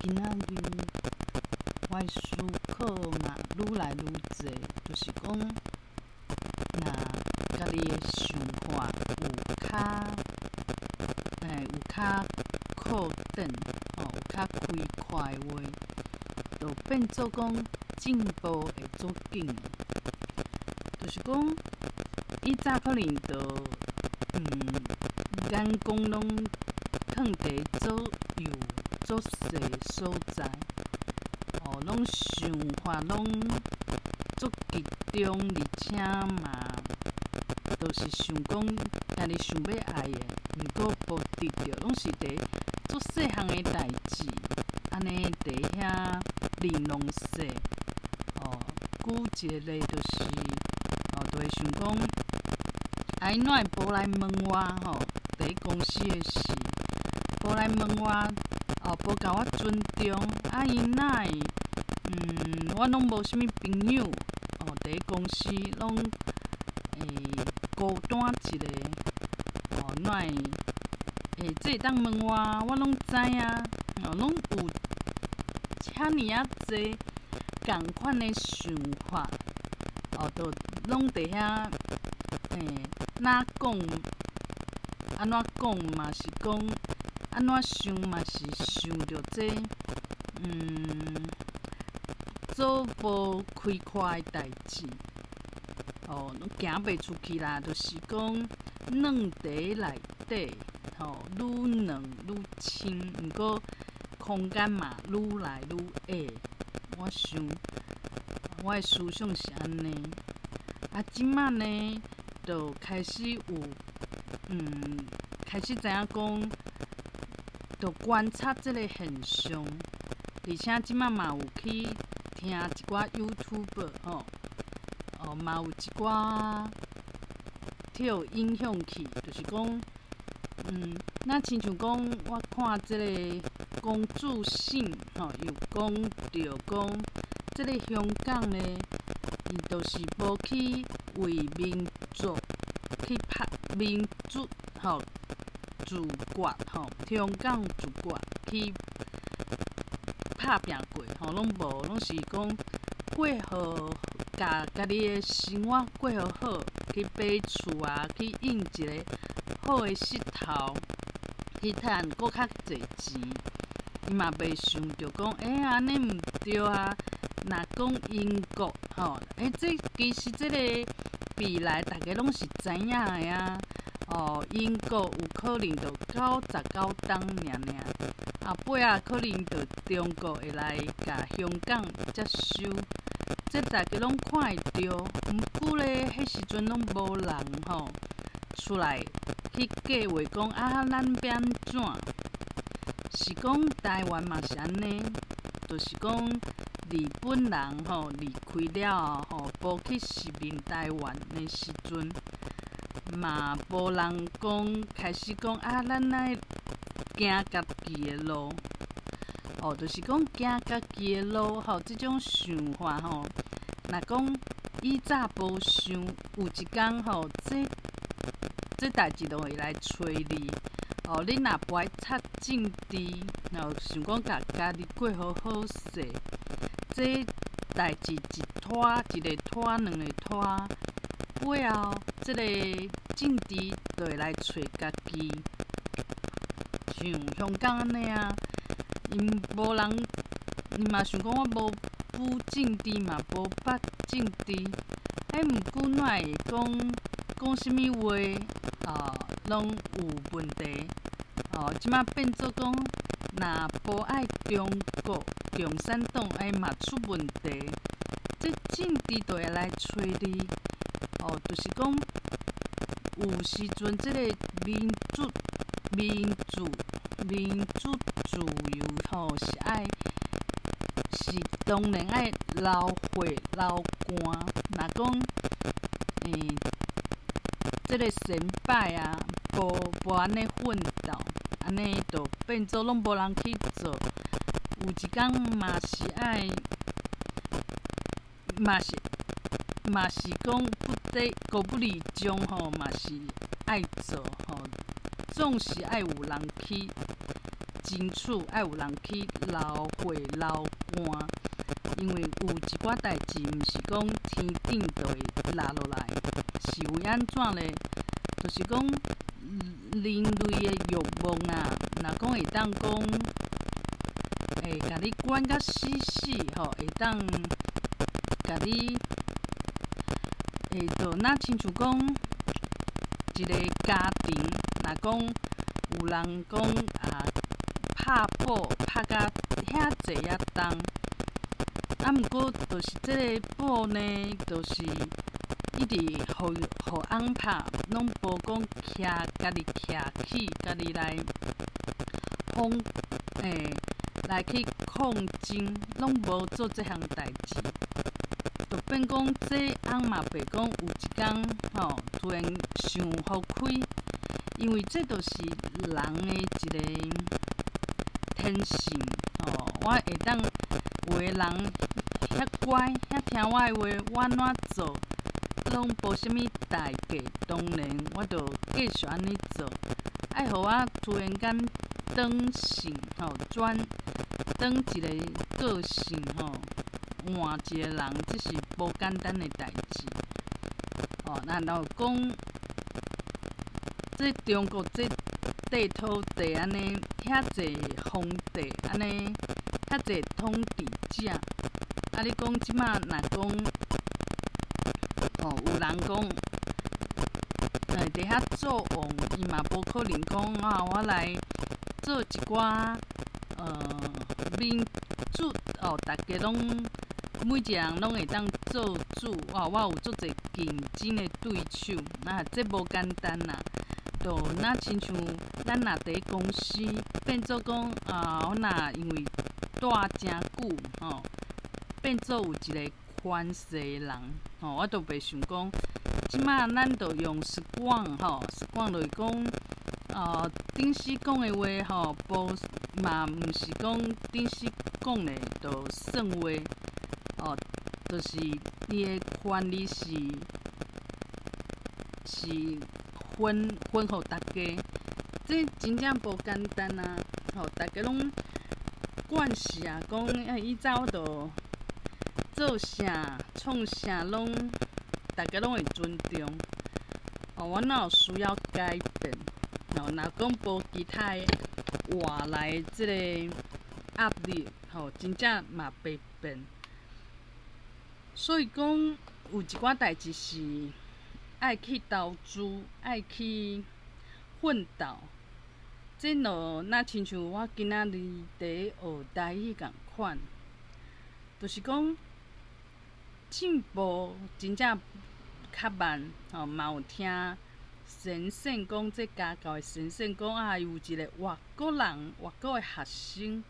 今仔日我的思考嘛愈來愈濟，就是講，若家己的想法有較，有較闊展，吼，有較開闊的話，就變做講進步會足緊的。就是講，以早可能就，眼光攏囥佇左右足細所在，哦，攏想法攏足集中，而且嘛，就是想講家己想欲愛的，毋過無得著，攏是佇足細項的代誌，按呢佇遐玲瑯勢。哦，舉一個例就是，哦，就會想講，啊，𪜶哪會無來問我吼？佇公司的事，無來問我，哦，無共我尊重，啊，𪜶哪會，我攏無啥物朋友，哦，佇公司攏孤單一个，哦，哪會，這會當問我，我攏知影，哦，攏有遮爾仔濟仝款的想法，哦，就攏佇遐，哪講，按怎講嘛是講，按怎想嘛是想著這，做無開闊的代誌，哦，攏行袂出去啦，就是講軟佇內底，吼，愈軟愈深，毋過空間嘛愈來愈狹。我想，我的思想是按呢，啊，這擺呢，就開始有，開始知影講，就觀察這个現象，而且這擺嘛有去聽一寡 YouTuber 吼，哦，嘛有一寡予影響去，就是講，若親像講，我看這个公主信吼，有講著講，這个香港呢，伊就是無去為民族去拍民主吼自決吼，香港自決去拍拚過吼，攏無，攏是講過好，共家己的生活過予好，去買厝啊，去用一个好的勢頭，去趁閣較濟錢。伊嘛袂想著講，按呢毋對啊！若講英國吼，這其實這個未來大家攏是知影的啊。哦，英國有可能就99冬爾爾，後尾仔可能就中國會來共香港接收，這大家攏看會著。毋過咧，彼時陣攏無人吼出來去計劃講啊，咱欲按怎？是講台灣嘛是按呢，就是講日本人吼離開了後吼，無去殖民台灣的時陣，嘛無人講開始講啊，咱愛行家己的路，哦，就是講行家己的路吼，這種想法吼，若講以早無想，有一工吼，這代誌就會來揣你。哦，你若無愛插政治，哦，想講共家己過好好勢，這代誌一拖一个拖兩个拖，尾後這个政治就會來揣家己。像香港按呢啊，𪜶無人，𪜶嘛想講我無補政治嘛，無捌政治，毋過哪會講講啥物話，哦，攏有問題。哦，這擺變做講，若無愛中國共產黨，嘛出問題。這政治就會來揣你。哦，就是講，有時陣這個民主、民主、民主自由吼，是愛是當然愛流血流汗。若講，這个先輩啊，無按呢奮鬥，按呢就變做攏無人去做。有一工嘛是愛，嘛是講不得狗不理將吼，嘛是愛做吼，總是愛有人去一爭取，愛有人去流血流汗，因為有一寡代誌，毋是講天頂就會落落來，是為按怎咧？就是講人類的欲望啊，若講會當講，會共你管甲死死吼，會當共你會就若親像講一个家庭，若講有人講啊，拍布拍甲遐濟仔重，啊，毋過就是這个布呢，就是一直予予翁拍，攏無講徛家己徛起，家己來封來去抗爭，攏無做這項代誌，就變講這翁嘛袂講有一工吼，突然想予開，因為這就是人的一个天性吼。我會當有的人遐乖，遐聽我的話，我按怎做攏無啥物代價，當然我就繼續按呢做。愛予我突然間轉性吼，轉轉一个個性吼，換一个人，這是無簡單的代誌。哦，然後講，這中國這塊土地按呢，遐濟皇帝按呢，遐濟統治者，啊，你講這馬若講，哦，有人講，佇遐做王，伊嘛無可能講啊，我來做一寡民主哦，逐家攏每一个人攏會當做主，哇！我有足濟競爭的對手，啊，這無簡單啦。就若親像咱若佇公司變做講啊，我若因為蹛誠久吼，變做有一个權勢的人吼，我都袂想講，這馬咱就用 Scrum 吼，Scrum 就是講，頂時講的話吼，無嘛毋是講頂時講的就算話，哦，就是伊的權利是分分予大家，這真正無簡單啊！吼，大家攏慣勢啊，講啊以前我就做啥創啥攏，大家攏會尊重。哦，我哪有需要改變？哦，若講無其他的外來這个壓力，吼，真正嘛袂變。所以講，有一寡代誌是愛去投資，愛去奮鬥。這就若親像我今仔日佇學台語仝款，就是講進步真正較慢，吼，嘛有聽先生講，這家教的先生講啊，伊有一个外國人，外國的學生，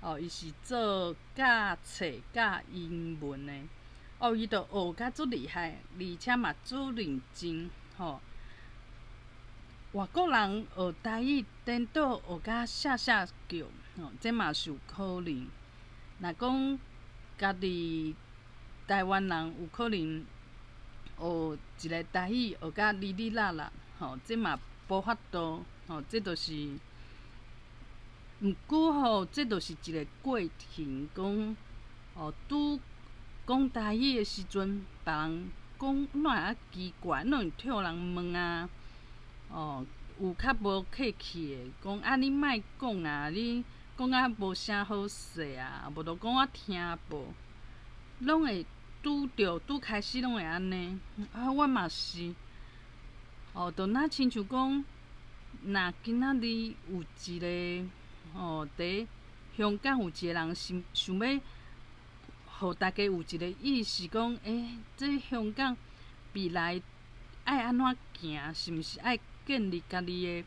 哦，伊是做教冊教英文的，哦，伊就學甲足厲害，而且嘛足認真，吼。外國人學台語，顛倒學甲嚇嚇叫，吼，這嘛是有可能。若講家己台灣人有可能學一个台語學甲哩哩啦啦，吼，這嘛無法度，吼，這就是。毋過吼，這就是一个過程，講哦，拄講台語的時陣，別人講哪會啊奇怪，哪會聽人問啊？哦，有較無客氣的，講啊你莫講啊，你講甲無啥好勢啊，無就講我聽無，攏會拄著，拄開始攏會按呢。啊，我嘛是，哦，就若親像講，若今仔日有一个，哦，佇香港有一个人想想欲，予大家有一个意識，講，欸，這香港未來愛按怎行？是毋是愛建立家己的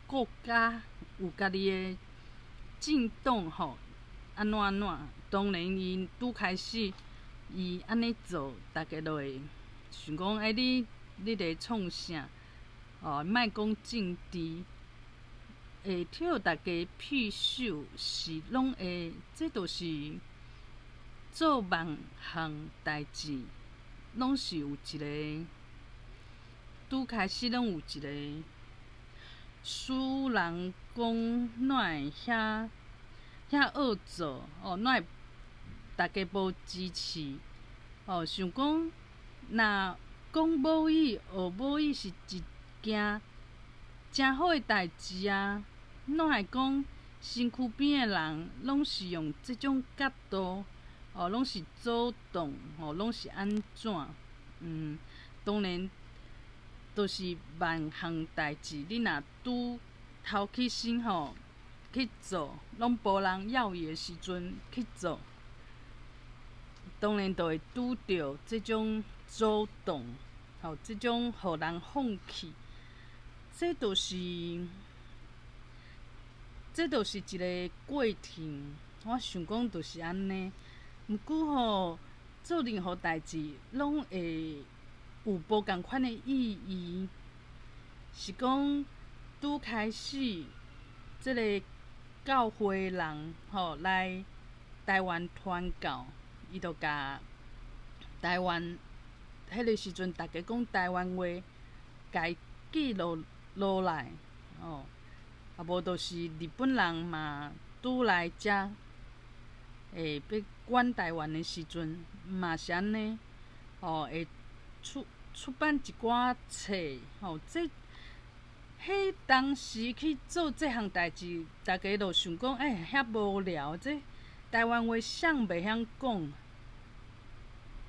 國家，有家己的政黨吼？按怎按怎？當然，伊拄開始，伊按呢做，大家就會想講，欸，你佇創啥？哦，莫講政治，會予大家拍手，是攏會，這就是做萬項代誌，攏是有一个。拄開始攏有一个使人講講哪會遐遐惡做？哦，哪會逐家無支持？哦，想講若講母語，學母語是一件誠好的代誌啊！哪會講身軀邊的人攏是用這種角度，哦，攏是阻擋，哦，攏是按怎？當然，就是萬項代誌，你若拄頭起身吼去做，攏無人要伊的時陣去做，當然就會拄著這種阻擋，吼，這種予人放棄，這就是一個過程。我想講就是按呢。毋過吼，做任何代誌攏會有無仝款的意義，是講拄開始，這个教會人吼來台灣傳教，伊就共台灣彼个時陣，逐家講台灣話，共伊記錄落來，哦，啊無就是日本人嘛拄來遮，會欲管台灣的時陣，嘛是按呢，哦，會出版一寡冊，吼，這彼當時去做這項代誌，逐家就想講，欸，遐無聊，這台灣話誰袂曉講？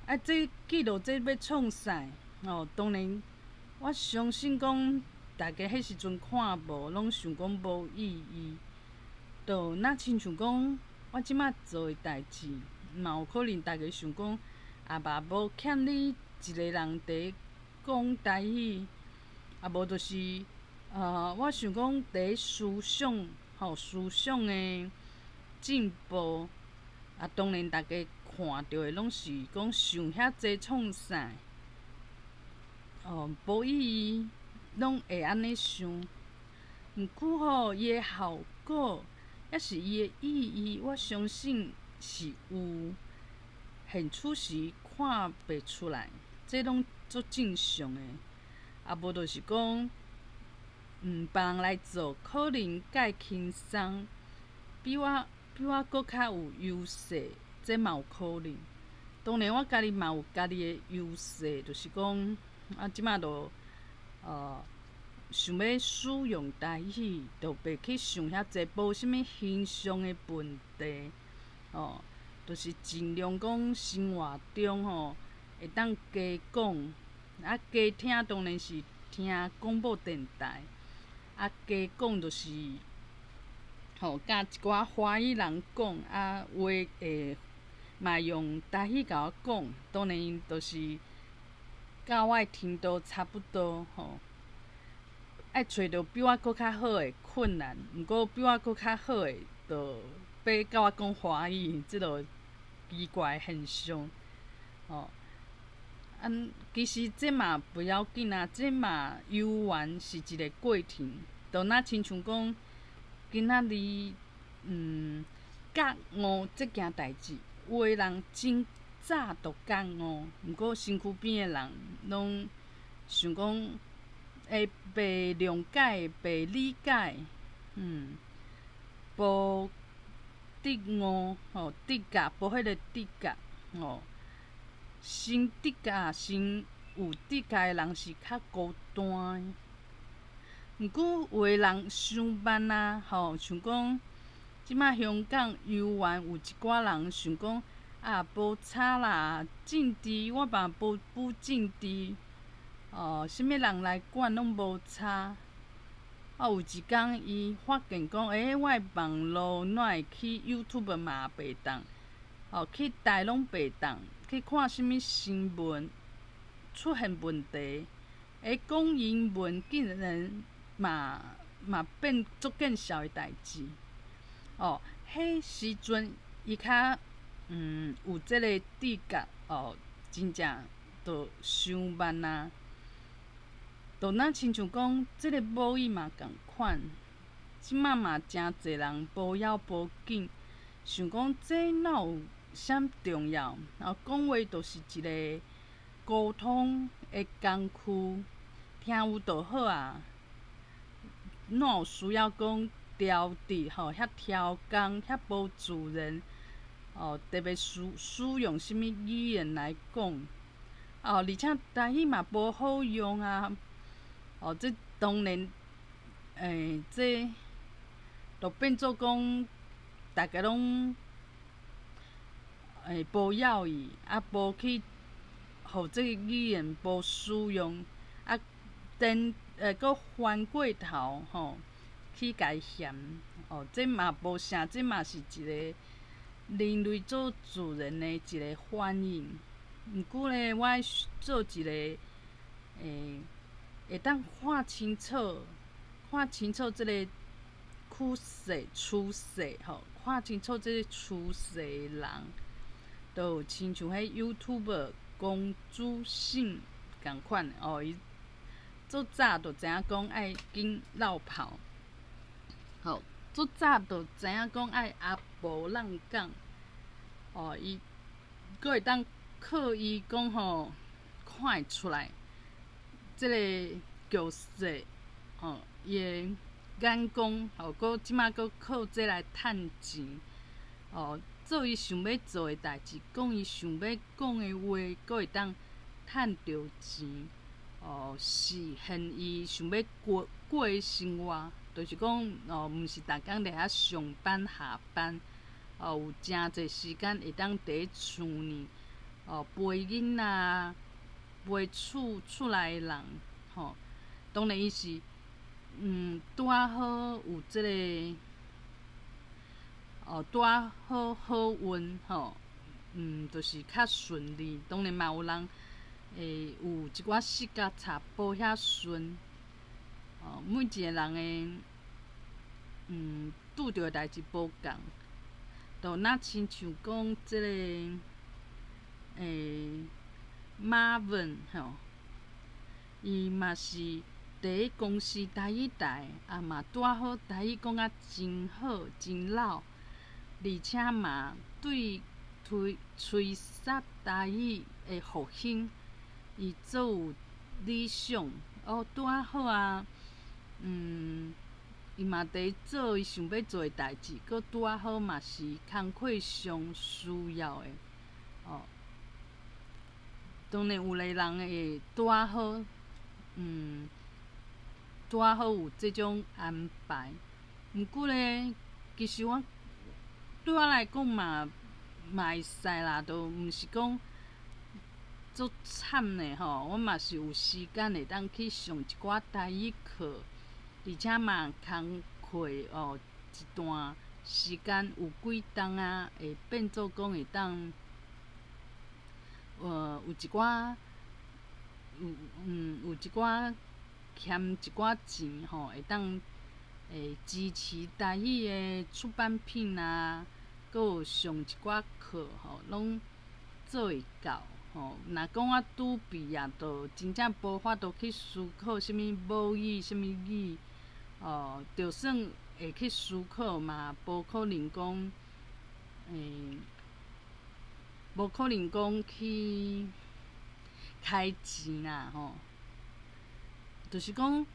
啊，這記錄這欲創啥？哦，當然，我相信講，逐家彼時陣看無，攏想講無意義。就若親像講，我這馬做的代誌，嘛有可能逐家想講，啊嘛無欠你一个人佇講台語，啊無就是，我想講佇思想吼，思想的進步，啊，當然逐家看著的攏是講想遐濟創啥？哦，無意義，攏會按呢想。毋過吼，伊的效果，抑是伊的意義，我相信是有，現此時看袂出來，這攏足正常的。啊，無就是講，別人來做，可能較會輕鬆，比我閣較有優勢，這嘛有可能。當然，我家己嘛有家己的優勢，就是講，啊，這馬就，想欲使用台語，就袂去想遐濟，無啥物形象的問題，哦，就是盡量講生活中吼會當加講，啊，加聽當然是聽廣播電台，啊，加講就是，吼，佮一寡華語人講，啊，話會嘛用台語共我講，當然就是佮我的程度差不多吼。愛揣著比我閣較好的困難，毋過比我閣較好的，就欲佮我講華語，這就奇怪現象，吼。啊，其實這嘛不要緊啊，這嘛猶原是一個過程，就若親像講，今仔日覺悟這件代誌，有的人真早就覺悟，毋過身軀邊的人攏想講會袂諒解、袂理解，無得悟吼，得覺無彼个得覺吼，先得覺先有得覺的人是較孤單的。毋過有的人傷慢啊，吼，像講這馬香港猶原有一寡人想講啊，無差啦，政治我嘛無不政治，哦，啥物人來管攏無差。啊，有一工伊發現講，欸，我的網路哪會去 YouTube 嘛袂當，哦，去台攏袂當，去看啥物新聞出現問題，欸，講英文竟然嘛變足見笑的代誌。哦，彼時陣伊較有這个知覺，哦，真正就傷慢啊。就若親像講，這个母語嘛仝款，這馬嘛誠濟人無要無緊，想講這哪有啥重要？啊，講話就是一个溝通的工具，聽有就好啊。哪有需要講調直吼，遐超工，遐無自然，哦，特別使用啥物語言來講，哦，而且台語嘛無好用啊，哦，這當然，這就變做講，逐家攏無要伊，啊，無去，予這个語言無使用，啊，等閣翻過頭吼，去共伊嫌，哦，這嘛無啥，這嘛是一個人類做自然的一個反應。毋過咧，我愛做一個，會當看清楚，看清楚這個趨勢趨勢吼，看清楚這個趨勢的人，就親像彼 YouTuber 公主信仝款哦，伊足早就知影講愛緊落跑，吼，足早就知影講愛阿婆挵港，哦，伊閣會當靠伊講吼，看會出來，這个局勢，吼，伊的眼光，吼，閣這馬閣靠這來趁錢，哦，做伊想欲做的代誌，講伊想欲講的話，閣會當趁著錢，哦，實現伊想欲過過的生活，就是講，哦，毋是逐工佇遐上班下班，哦，有誠濟時間會當佇咧厝呢，哦，陪囡仔，陪厝厝內的人，吼，當然伊是，拄仔好有這个，哦，拄仔好好運，吼，就是較順利。當然嘛有人會有一寡四角差無遐順，哦，每一个人的，拄著的代誌無仝，就若親像講這个，Marvin 吼，伊嘛是佇咧公司台語台，啊嘛拄仔好台語講甲真好真落，而且嘛對推吹殺台語的復興，伊足有理想，哦，拄仔好啊，伊嘛佇做伊想欲做的代誌，閣拄仔好嘛是工課上需要的，哦。當然有的人會拄仔好，拄仔好有這種安排。毋過咧，其實我對我來講嘛嘛會使啦，都毋是講足慘的吼。我嘛是有時間會當去上一寡台語課，而且嘛工課哦一段時間有幾冬啊，會變做講會當，有一寡有有一寡欠一寡錢吼，會當會支持台語的出版品啊，閣有上一寡課吼，攏做會到吼。若講我拄畢業，就真正無法度去思考啥物母語、啥物語，哦，就算會去思考嘛，無可能講，無可能講去開錢啦吼。就是講，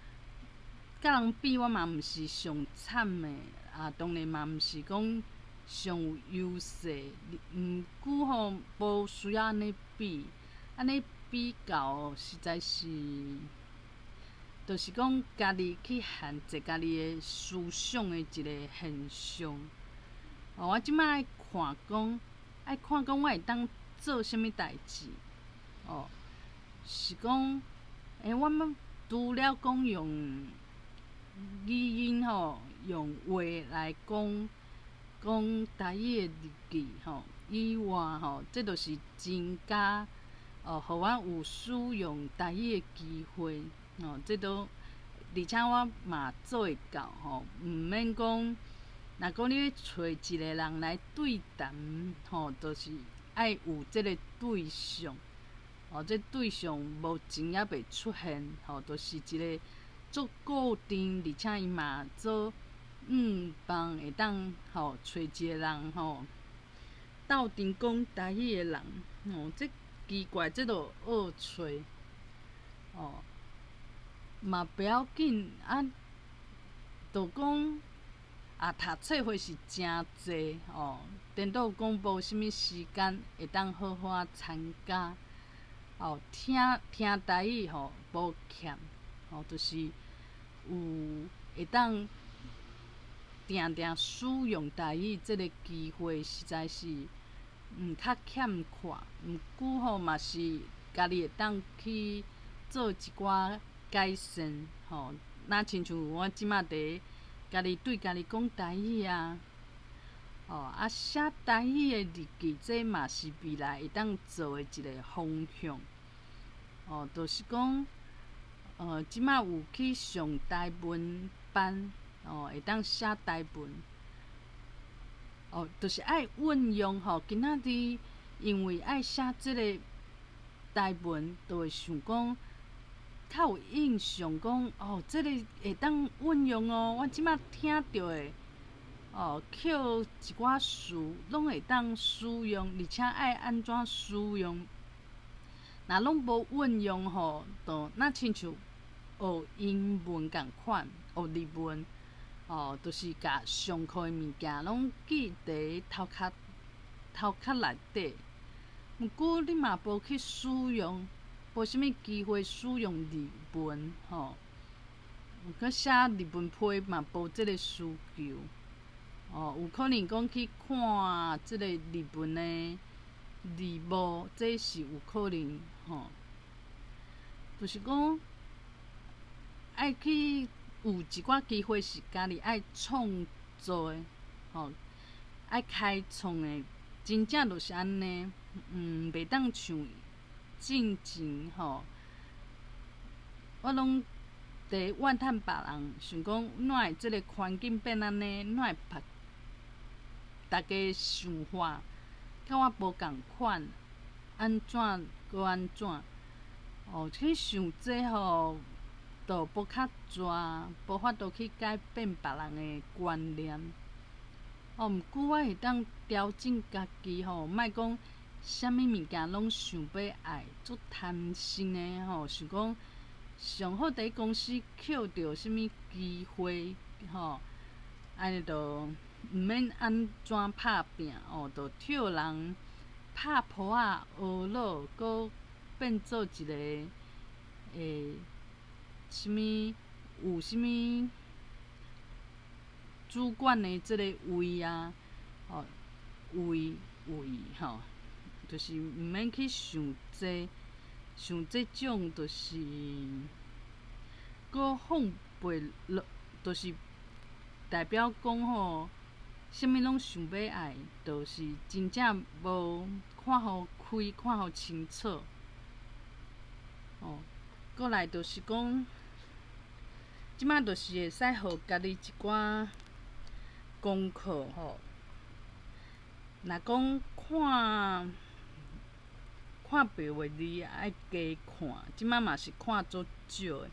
佮人比，我嘛毋是上慘的，啊，當然嘛毋是講上有優勢。毋過吼，無需要按呢比，按呢比較實在是，就是講家己去限制家己的思想的一個現象。哦，我這擺愛看講，愛看講我會當做啥物代誌，哦，是講，我們除了講用語音吼，用話來講講台語的日記吼以外吼，這就是增加哦，予我有使用台語的機會哦，這都而且我嘛做會到吼，毋免講，若講你欲揣一個人來對談吼，就是愛有這个對象，哦，這對象目前猶未出現吼，就是一个足固定，而且伊嘛做幫會當吼揣一个人吼鬥陣講台語的人，哦，這奇怪，這就學揣，哦，嘛不要緊啊，就講。啊，讀冊會是誠濟哦，顛倒講無啥物時間會當好好仔參加。哦，聽聽台語吼無欠，吼，就是有會當定定使用台語這个機會，實在是較欠缺。毋過吼嘛是家己會當去做一寡改善，吼，若親像我這馬佇家己對家己講台語啊，哦，啊寫台語的日記，這嘛是未來會當做的一个方向。哦，就是講，這馬有去上台文班，哦，會當寫台文。哦，就是愛運用吼，今仔日因為愛寫這个台文，就會想講，較有印象講，哦，這个會當運用哦，我這馬聽著的，哦，抾一寡詞攏會當使用，而且愛按怎使用。若攏無運用吼，就若親像學英文仝款，學日文，哦，就是共上課的物件攏記佇頭殼頭殼內底。毋過你嘛無去使用，無啥物機會使用日文吼。閣寫日文批嘛無這个需求。哦，有可能講去看這个日文的字幕，這是有可能吼。就是講，愛去有一寡機會是家己愛創造的，吼，愛開創的，真正就是按呢，袂當像進前吼，我攏佇怨嘆別人，想講哪會這个環境變按呢，哪會別逐家想法佮我無仝款，按怎閣按怎？哦，去想這吼，就無較濟，無法度去改變別人的觀念。哦，毋過我會當調整家己吼，莫講啥物物件攏想欲愛，足貪心的吼，想講上好佇公司抾著啥物機會吼，按呢就毋免按怎拍拚哦，就替人拍噗仔學腦，閣變做一个啥物有啥物主管的這个位啊，哦，位位吼，就是毋免去想這，想這種就是閣放袂落，就是代表講吼，啥物攏想欲愛，就是真正無看予開，看予清楚。哦，閣來就是講，這馬就是會使予家己一寡功課吼。若講看看袂的字愛加看，這馬嘛是看足少的。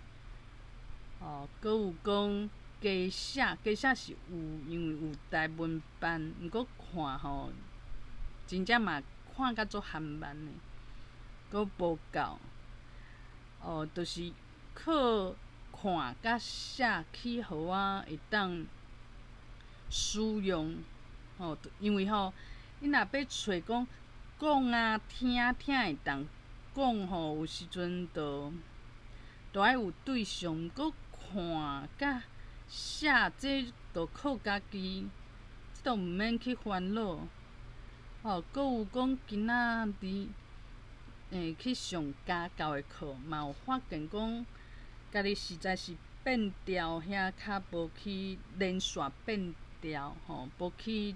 哦，閣有講加寫，加寫是有，因為有台文班，毋過看吼，真正嘛看甲足緩慢的，閣無夠。哦，就是靠看佮寫去予我會當使用，吼，因為吼，你若欲揣講講啊聽聽會當講吼，有時陣就都愛有對象，毋過看佮寫這就靠家己，這都毋免去煩惱。吼，閣有講今仔日去上家教的課，嘛有發現講，家己實在是變調遐較無去連續變調吼，無去，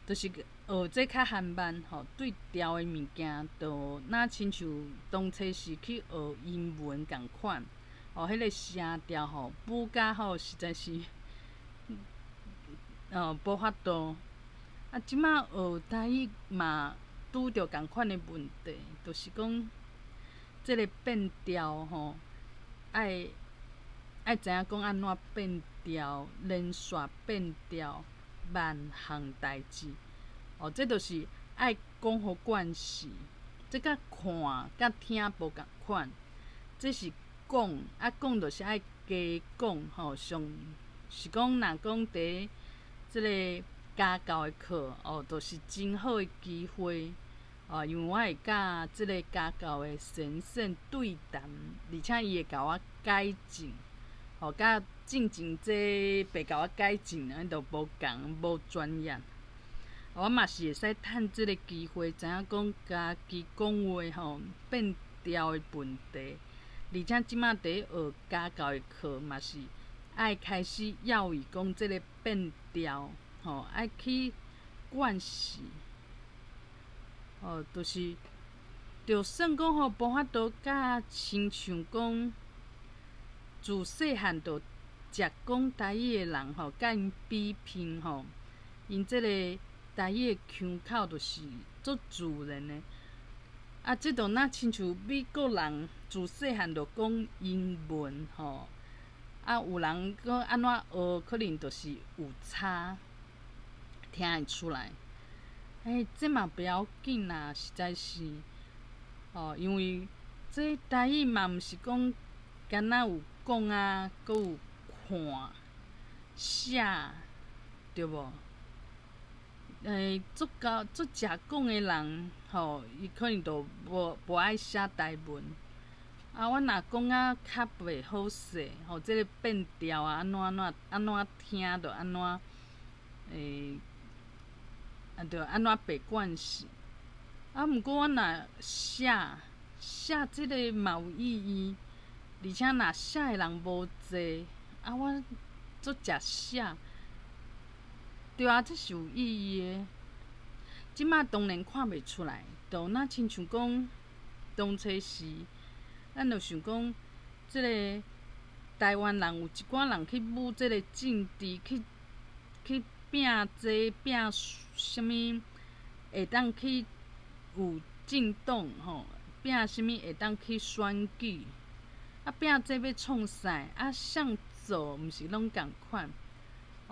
就是學這較緩慢吼，對調的物件，就若親像當初是去學英文仝款，哦，彼个聲調吼，補甲吼實在是，無法度。啊，這馬學台語嘛拄著仝款的問題，就是講，這个變調吼，愛愛知影講按怎變調，連續變調，萬項代誌，哦，這就是愛講予慣勢，這佮看佮聽無仝款，這是講，啊講就是愛加講吼，上是講若講佇這个家教的課哦，就是真好的機會哦，因為我會佮這个家教的先生對談，而且伊會共我改正，吼，佮進前這袂共我改正，按呢就無仝無專業。我嘛是會使趁這个機會，知影講家己講話吼變調的問題，而且這馬佇學家教的課嘛是愛開始要伊講這个變調，吼，愛去慣勢，哦，就是就算講吼無法度佮親像講自細漢就食講台語的人吼，佮𪜶比拼吼，𪜶這个台語的腔口就是足自然的。啊，這就若親像美國人自細漢就講英文吼，啊，有人閣按怎學，可能就是有差，聽會出來。欸，這嘛不要緊啦，實在是，哦，因為這台語嘛毋是講干焦有講啊，閣有看、寫，對無？欸，足夠足食講的人，吼，伊可能就無無愛寫台文。啊，我若講啊較袂好勢，吼，這个變調啊，按怎按怎按怎聽就按怎，欸，啊，就按怎袂慣勢。啊，毋過我若寫寫這个嘛有意義，而且若寫的人無濟，啊，我足食寫。對啊，這是有意義的。這馬當然看袂出來，就若親像講當初時，咱就想講，這个台灣人有一寡人去舞這个政治，去去拼這拼啥物，會當去有政黨吼，拼啥物會當去選舉，啊拼這欲創啥？啊啥做毋是攏仝款。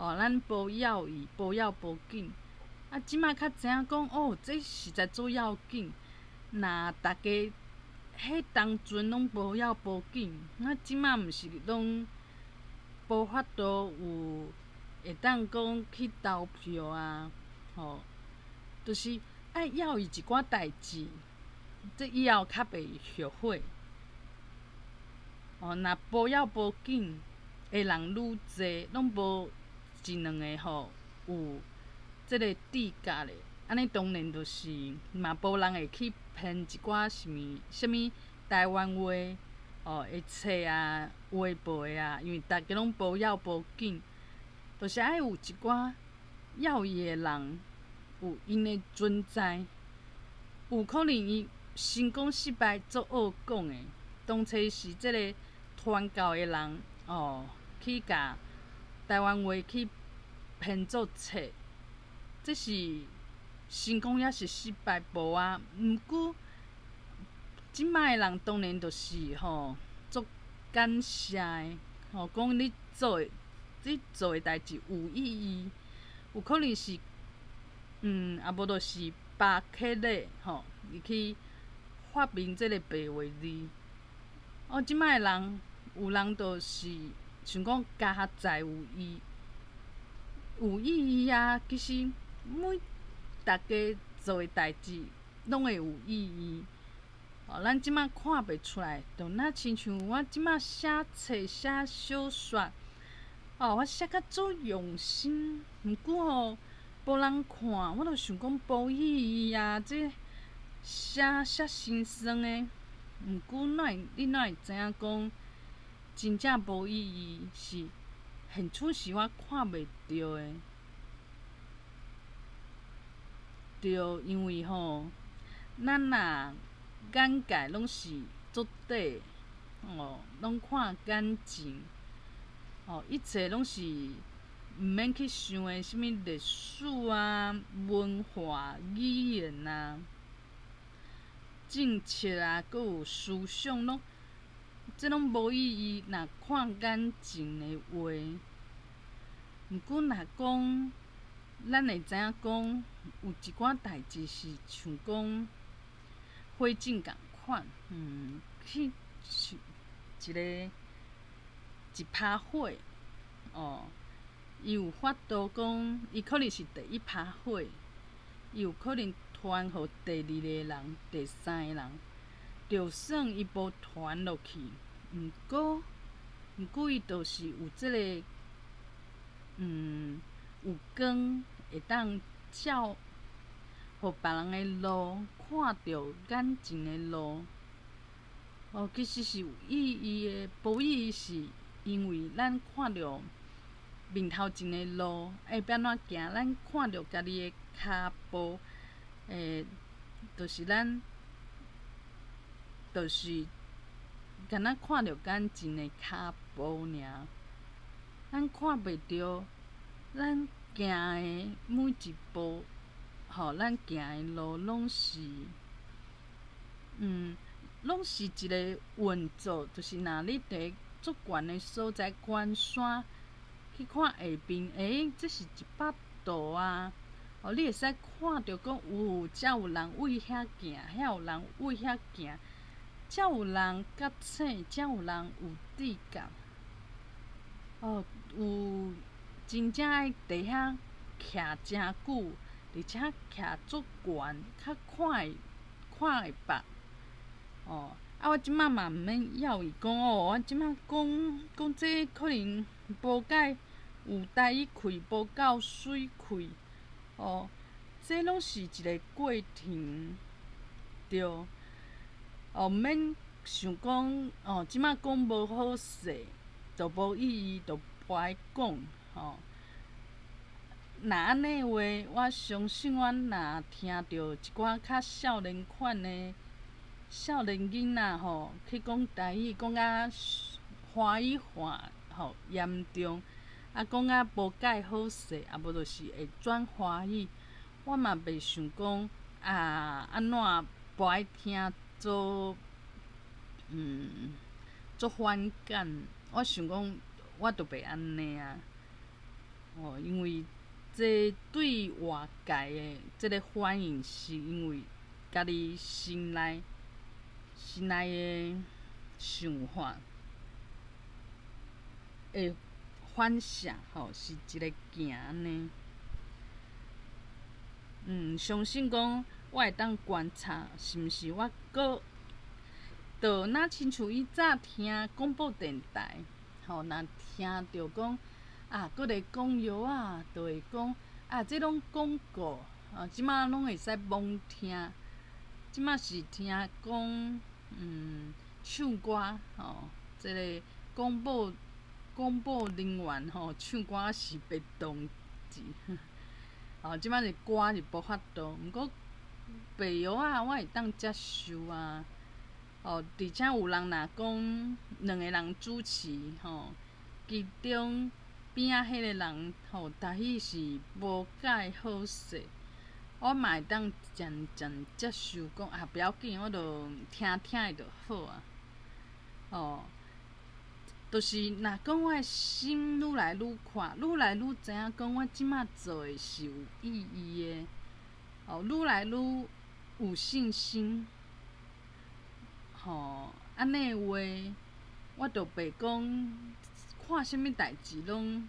哦，咱無要伊，無要無緊。啊，這馬較知影講，哦，這實在足要緊。若逐家彼當陣攏無要無緊，啊，這馬毋是攏無法度有會當講去投票啊，吼，就是愛要伊一寡代誌，這以後較袂後悔。哦，若無要無緊的人愈濟，攏無一兩个吼有這个志覺咧，按呢當然就是嘛無人會去編一寡啥物啥物台灣話哦的冊啊、有的無的啊，因為逐家攏無要無緊，就是愛有一寡要伊的人有𪜶的存在，有可能伊成功失敗足惡講的。當初是這个傳教的人哦，去共台灣話去編做冊，這是成功抑是失敗無啊？毋過這擺的人當然就是吼足感謝的，吼講你做的代誌有意義，有可能是啊無就是巴克勒吼，伊去發明這个白話字。哦，這擺的人有人就是想講加較在有意有意義啊。其實每逐家做的代誌攏會有意義。哦，咱這擺看袂出來，就若親像我這擺寫冊、寫小說，哦，我寫甲足用心，毋過吼無人看，我就想講無意義啊！這寫寫心酸的，毋過哪會你哪會知影講真正無意義？是現處是我看袂著的。對，因為吼，咱若眼界攏是足短，哦，攏看眼前，哦，一切攏是毋免去想的，啥物歷史啊、文化、語言啊、政策啊，閣有思想，攏這攏無意義。若看眼前的話，毋過若講，咱會知影講，有一寡代誌是像講火箭仝款，去一個一趴火，哦，伊有法度講，伊可能是第一趴火，伊有可能傳予第二个人、第三个人，就算伊無傳落去，毋過伊就是有這个，有光會當照，予別人的路看著眼前的路。哦，其實是有意義的，無意義是因為咱看著面頭前的路會欲按怎行，咱看著家己的跤步，就是咱，就是敢若看著眼前的跤步爾，咱看袂著咱行的每一步，吼，咱行的路攏是一个運作，就是若你佇足懸的所在，懸山去看下邊，欸，這是100度啊！哦，你會使看著講有，遮有人對遐行，遐有人對遐行，遮有人覺醒，遮有人有直覺。哦，有真正愛佇遐徛誠久，而且徛足懸，較看會捌。哦，啊，我這擺嘛毋免猶豫講哦，我這擺講講這可能無蓋有台語氣，無夠媠氣，哦，這攏是一个過程，對。哦，毋免想講哦，這擺講無好勢，就無意義，就無愛講，吼。若按呢話，我相信我若聽著一寡較少年款的少年囡仔吼，去講台語，講甲華語化吼嚴重，啊，講甲無蓋好勢，啊無就是會轉華語，我嘛袂想講啊，按怎無愛聽做，足反感。我想講，我就袂按呢啊，哦，因為這對外界的這个反應，是因為家己心內的想法會反射，吼，是一个行按呢。相信講我會當觀察，是毋是我閣，就若親像以早聽廣播電台，吼，若聽著講啊，閣咧講藥仔，就會講啊，這攏廣告，啊，這擺攏會使罔聽，這擺是聽講，唱歌，吼，這个廣播人員吼，唱歌是袂動字，吼，這擺是歌是無法度，毋過白藥仔我會當接受啊，哦，而且有人若講兩个人主持，吼，其中邊仔彼個人吼，台語是無蓋好勢，我嘛會當漸漸接受講啊，不要緊，我就聽聽就好啊，哦，就是若講我的心愈來愈闊，愈來愈知影講我這擺做的是有意義的，哦，愈來愈有信心，吼，按呢話，我就袂講看啥物代誌攏，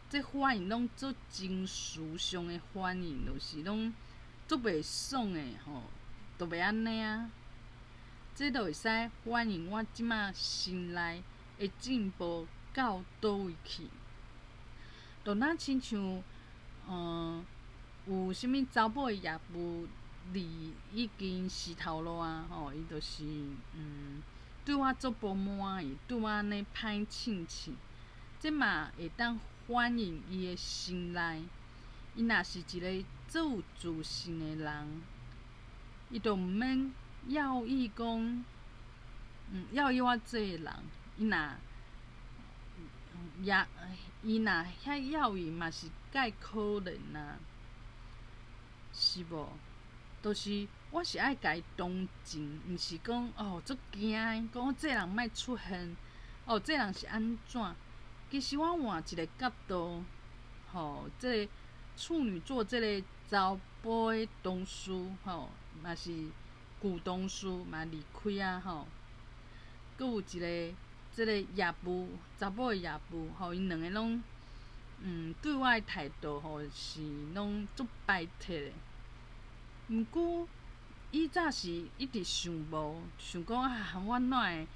這反應攏做情緒上的反應，就是攏足袂爽的吼，就袂按呢啊。這就會使反映我這擺心內的進步到佗位去。就若親像，有啥物查某的業務離已經死頭路啊，吼，伊就是，對我足無滿意，對我按呢歹凊凊，這嘛會當反映伊的心內。伊若是一个足有自信的人，伊就毋免猶豫講，猶豫我這个人，伊若也伊若遐猶豫嘛是蓋可憐啊，是無？就是我是愛共伊同情，毋是講哦足驚的，講這个人莫出現，哦這个人是按怎？其實我換一个角度，吼，這个處女座這个查埔的同事，吼，嘛是舊同事嘛離開啊，吼，閣有一个這个業務查某的業務，吼，𪜶兩个攏對我的態度吼是攏足拜託的。毋過以早是一直想無，想講啊，我哪會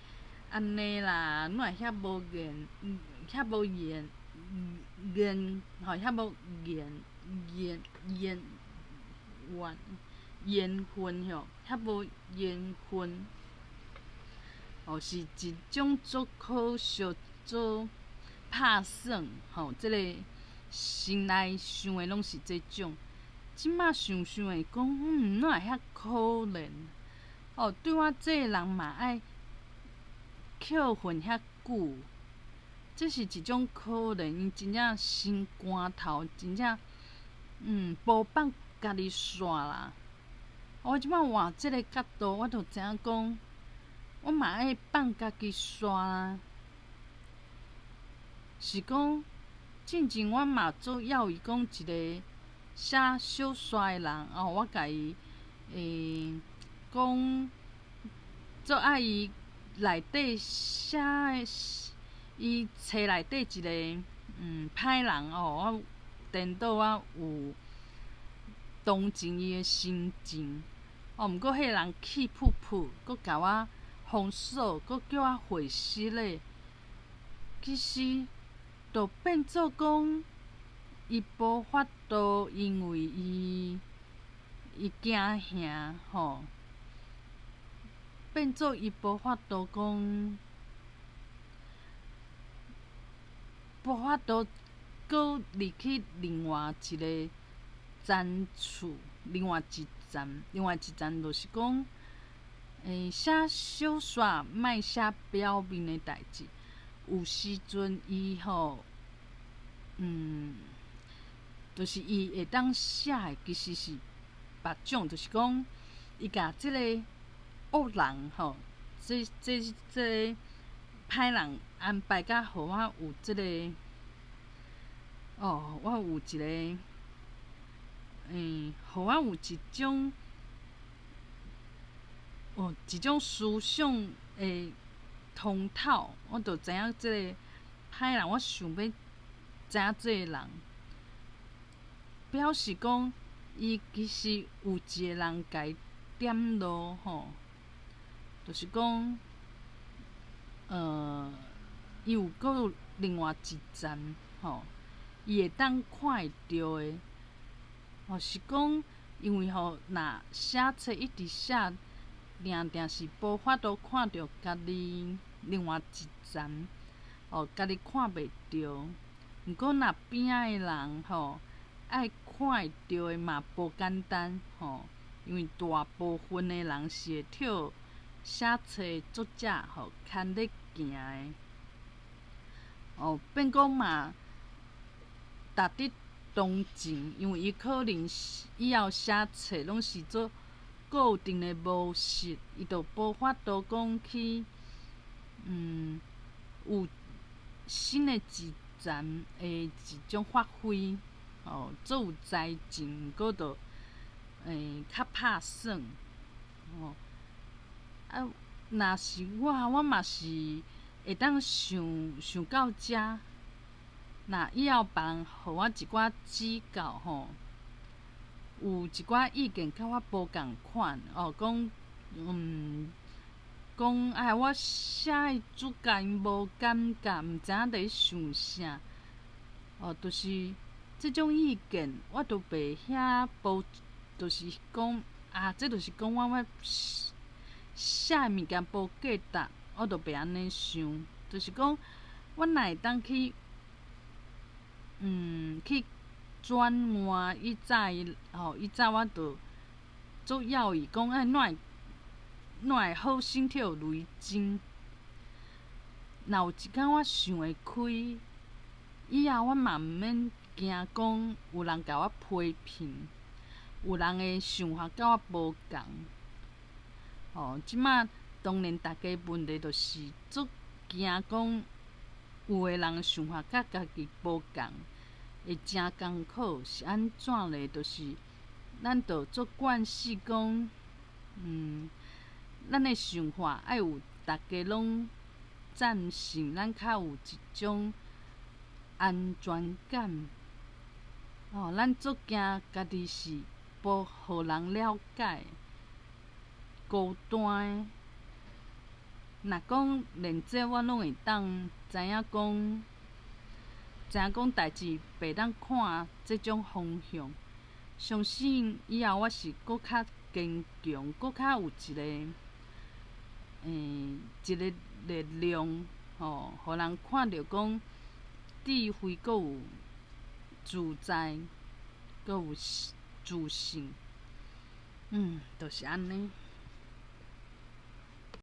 按呢啦，哪會遐無緣，遐無緣緣吼，遐無緣緣緣緣緣分吼，遐無緣分，哦，是一種足可惜、足拍算吼。這个心內想的攏是這種。這馬想想會講，哪會遐可憐？哦，對我這个人嘛愛扣恨遐久，這是一種可憐。𪜶真正心肝頭，真正無放家己煞啦。我這馬換這个角度，我就知影講，我嘛愛放家己煞啊。是講，進前我嘛足枵伊講一个寫小說的人哦，我共伊講足愛伊內底寫的，伊冊內底一个歹人哦，我顛倒我有同情伊的心情哦，毋過彼个人氣噗噗，閣共我封鎖，閣叫我回失禮，其實就變做講，伊無法度，因為伊驚嚇吼，變做伊無法度講，無法度閣入去另外一个層次，另外一層，另外一層就是講，寫小說莫寫表面的代誌，有時陣伊吼，就是伊會當寫的其實是別種，就是講伊共這个惡人吼，這這這个歹人安排甲予我有這个，哦，我有一个，予我有一種，哦，一種思想的通透，我就知影這个歹人，我想欲知影這个人。表示講，伊其實有一个人共伊點路吼，就是講，伊有閣有另外一層吼，伊會當看會著的，吼是講，因為吼，若寫冊一直寫，定定是無法度看著家己另外一層，哦，家己看袂著。毋過若邊仔的人吼，愛看會著的嘛無簡單吼，因為大部分的人是會替寫冊的作者吼牽咧行的，哦，變講嘛，值得同情，因為伊可能以後寫冊攏是做固定的模式，伊就無法度講去，有新的一層的一種發揮。哦，足有才情，毋過就較拍算，哦。啊，若是我，我嘛是會當想想到遮，若以後別人予我一寡指教吼，有一寡意見佮我無仝款，哦，講講哎，我寫的主角𪜶無感覺，毋知影佇想啥，哦，就是這種意見，我都袂遐無，就是講啊，這就是講我寫的物件無價值，我都袂按呢想，就是講，我若會當去，去轉換以早的吼，以早我就足枵伊講，哎，哪會哪會好心鐵予雷精？若有一工我想會開，以後我嘛毋免驚講有人共我批評，有人的想法佮我無仝。吼，這馬當然逐家問題就是足驚講有的人想法佮家己無仝，會誠艱苦。是按怎咧？就是咱著足慣勢講，咱的想法愛有逐家攏贊成，咱較有一種安全感。哦，咱足驚家己是無予人了解、孤單的。若講連這我攏會當知影講，知影講代誌袂當看這種方向。相信以後我是閣較堅強，閣較有一個力量，吼，予人看著講智慧閣有自在，閣有自信。就是按呢。